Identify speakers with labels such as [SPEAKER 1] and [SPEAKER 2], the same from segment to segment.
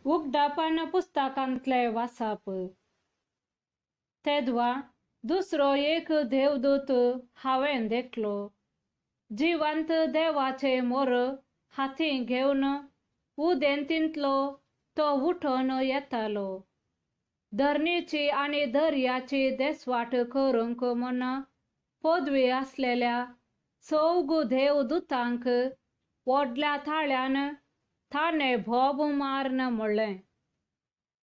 [SPEAKER 1] उगडापण पुस्तकांतलें वाचप. तेदवा दुसरो एक देवदूत हांवें देखलो, जिवंत देवाचे मोर हाती घेवन उदेंतींतलो तो उठून येतालो. धरणीची आनी दर्याची देसवाट करूंक म्हूण पदवी आसलेल्या चौग देवदुतांक व्हडल्या ताळ्यान ताणें बोब मारून म्हणलें,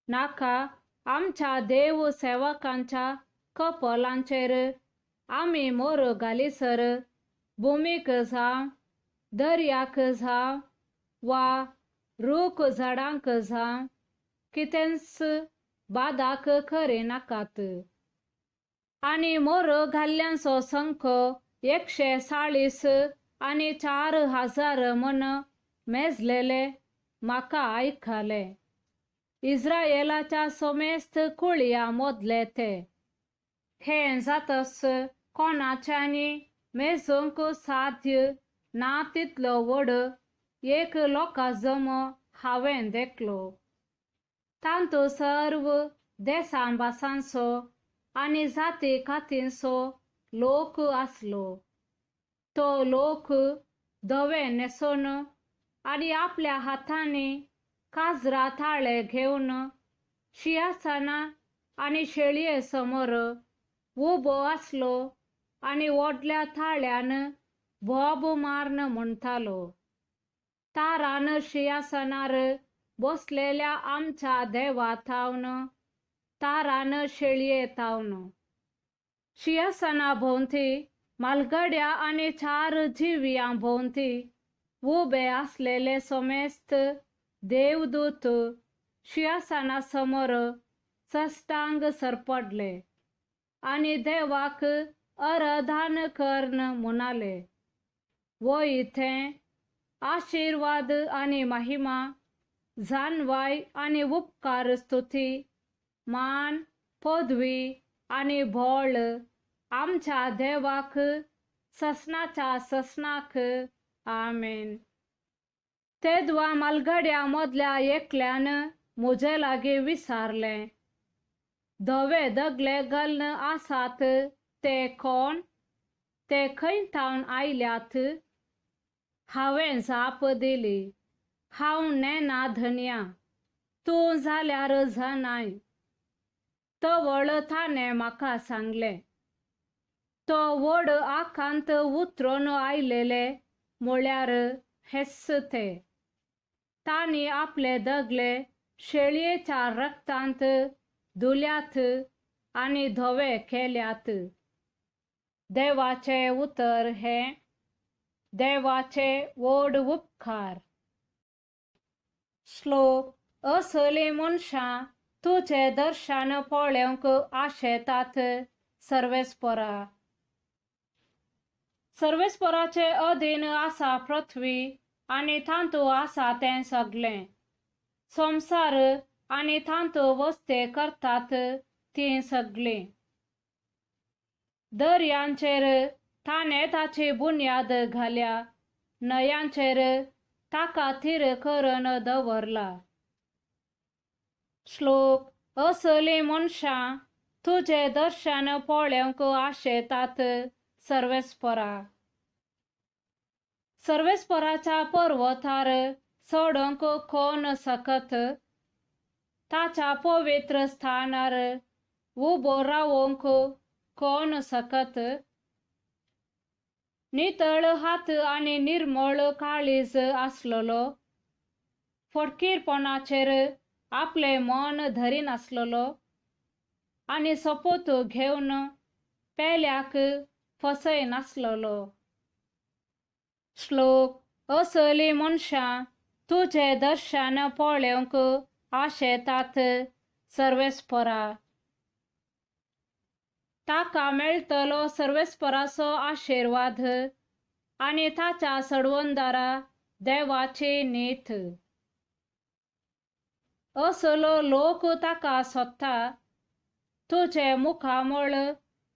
[SPEAKER 1] नाका आमच्या देव सेवकांच्या कपलांचेर आमी मोर घालीसर भुमीक जावं, दर्याक जावं वा रूख झाडांक जावं कितेंच बादाक करिनाकात. आनी मोर घाल्ल्यांचो संखो 144,000 म्हूण मेजलेले म्हाका आयकले. इस्रायेलाच्या समेस्त कुळयां मदले ते. हें जातच कोणाच्यांनी मेजूंक साध्य ना तितलो व्हड एक लोकांजमो हांवें देखलो. तांतू सर्व देसां भासांचो आनी जाती कातींचो लोक आसलो. तो लोक धवे न्हेसून आनी आपल्या हातांनी काजरा ताळे घेवन शिंयासना आनी शेळये समोर उबो आसलो आनी व्हडल्या ताळ्यान बोब मारून म्हणटालो, तारान शिंयासनार बसलेल्या आमच्या देवा थावन, तारान शेळये थावन. शिंयासना भोंवती मालगड्या आनी चार जिवयां भोंवती उबे आसलेले समेस्त देवदूत शिंयासना समोर सष्टांग सरपडले आनी देवाक आराधन करून म्हणाले, वय थें आशिर्वाद आनी महिमा, जानवाय आनी उपकार स्तुती, मान, पदवी आनी बळ आमच्या देवाक ससनाच्या ससनाक. आमेन. तेदवा मालगड्या मदल्या एकल्यान म्हजे लागीं विचारलें, धवे दगले घालून आसात ते कोण? ते खंय थावन आयल्यात? हांवें जाप दिली, हांव नेना धनया, तूं जाल्यार जाणाय. तवळ ताणें म्हाका सांगलें, तो व्हड आकांत उतरून आयलेले म्हळ्यार हेच ते. तांणी आपले दगले शेळयेच्या रक्तांत धुल्यात आनी धवे केल्यात. देवाचें उतर हें देवाचे व्हड उपकार. श्लोक. असलीं मनशां तुजें दर्शन पळोवंक आशेतात सर्वेस्परा. सर्वेस्पराचे अधीन आसा पृथ्वी आनी तांतू आसा तें सगलें, संवसार आनी तांतू वस्ते करतात तीं सगलीं. दर्यांचेर ताणें ताची बुन्याद घाल्या, न्हंयांचेर ताका थीर करून दवरला. श्लोक. असलीं मनशां तुजें दर्शन पळोवंक आशेतात सर्वेस्परा. सर्वेस्पराच्या पर्वतार चडोवंक कोण सकत? ताच्या पवित्र स्थानार उबो रावंक कोण सकत? नितळ हात आनी निर्मळ काळीज आसलेलो, फटकीरपणाचेर आपलें मन धरिनासलेलो आनी सोपूत घेवन पेल्याक फसयनासलेलो. श्लोक. असलीं मनशां तुजें दर्शन पळोवंक आशेतात सर्वेस्परा. ताका मेळटलो सर्वेस्पराचो आशिर्वाद आनी ताच्या सडवंदारा देवाची नीत. असलो लोक ताका सोदता, तुजें मुखामळ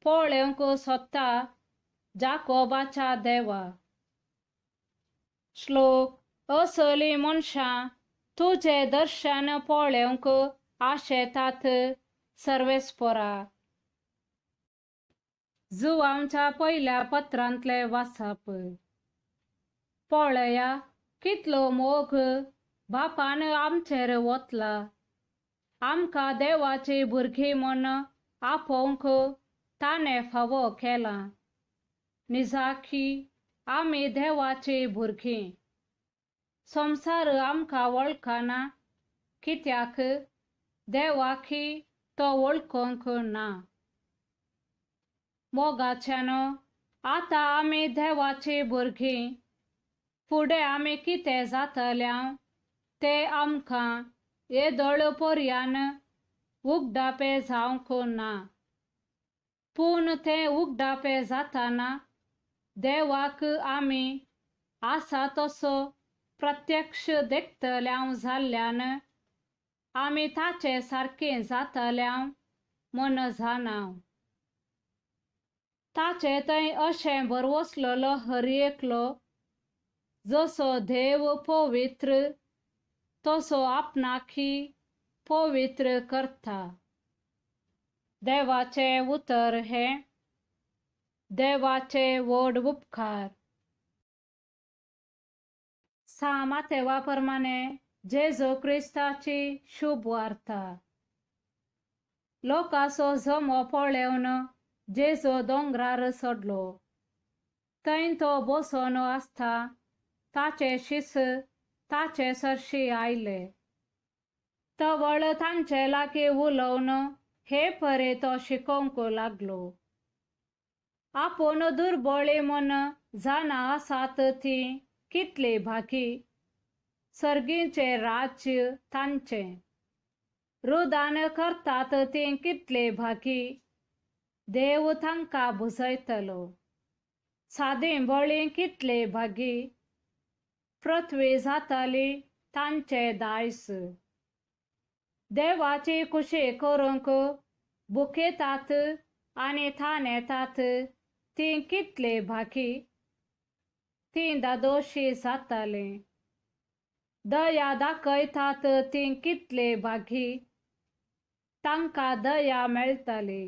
[SPEAKER 1] पळोवंक सोदता जाकोबाच्या देवा. श्लोक. असलीं मनशां तुजें दर्शन पळोवंक आशेतात सर्वेस्पोरा. जुवांच्या पयल्या पत्रांतलें वाचप. पळया कितलो मोग बापान आमचेर वतला, आमकां देवाची भुरगीं म्हूण आपोवंक ताणें फावो केलां. निजाकी आमी देवाची भुरगीं. संवसार आमकां वळखना कित्याक देवाकी तो वळखूंक ना. मोगाच्यानो, आतां आमी देवाची भुरगीं. फुडें आमी कितें जातल्या तें आमकां येदोळ पर्यान उगडापें जावंक ना, पूण तें उगडापें जाताना देवाक आमी आसा तसो प्रत्यक्ष देखतल्या जाल्ल्यान आमी ताचे सारकें जातल्या म्हूण जाणा. ताचे थंय अशें बरवसलेलो हर एकलो जसो देव पवित्र तसो आपणाकी पवित्र करता. देवाचें उतर हें देवाचे व्हड उपकार. सा मातेवा प्रमाणे जेजू क्रिस्ताची शुभ वार्ता. लोकांचो जमो पळोवन जेजू दोंगरार चडलो. थंय तो बसून आसता ताचे शिस ताचे सरशी आयले. तवळ तांचे लागीं उलोवन हे परे तो शिकोवंक लागलो. आपूण दुर्बळी म्हूण जाणा आसात ती कितली भागी, सर्गीचें राज्य तांचें. रुदान करतात ती कितले भागी, देव तांकां भुजयतलो. सादी बळी कितले भागी, पृथ्वी जातली तांचें दायज. देवाची खुशी करूंक बुकेतात आनी थानेतात ती कितले भागी, ती दादोशी जाताली. दया दाखयतात ती कितले भागी, तांकां दया मेळटली.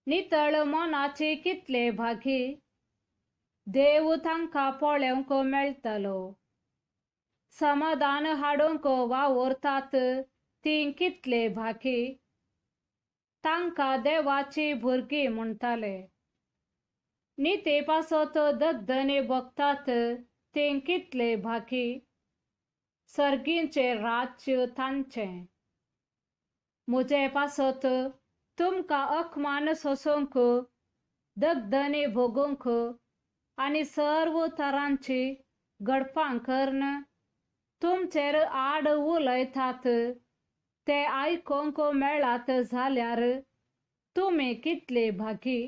[SPEAKER 1] नितळ मनाची कितले भागी, देव तांकां पळोवंक मेळटलो. समाधान हाडूंक वावुरतात ती कितले भागी, तांकां देवाची भुरगीं म्हणटाले. निती पासत दगदनी भोगतात ती कितले भागी, सर्गीचें राज्य तांचें. म्हजे पासत तुमकां अकमान सोसूंक, दगदनी भोगूंक आनी सर्व तरांची घडपां करून तुमचेर आड उलयतात ते आयकूंक मेळत जाल्यार तुमी कितले भागी.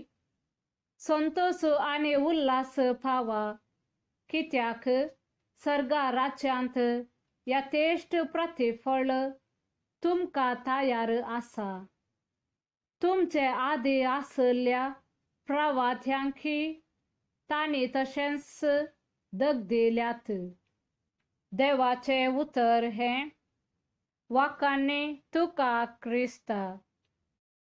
[SPEAKER 1] संतोश आनी उल्हास पावा, कित्याक सर्गा राज्यांत यथेश्ट प्रतिफळ तुमकां तयार आसा. तुमचे आदी आशिल्ल्या प्रवात्यांकी तांणी तशेंच दगदिल्यात. देवाचें उतर हें वाकांनी तुका क्रिस्ता.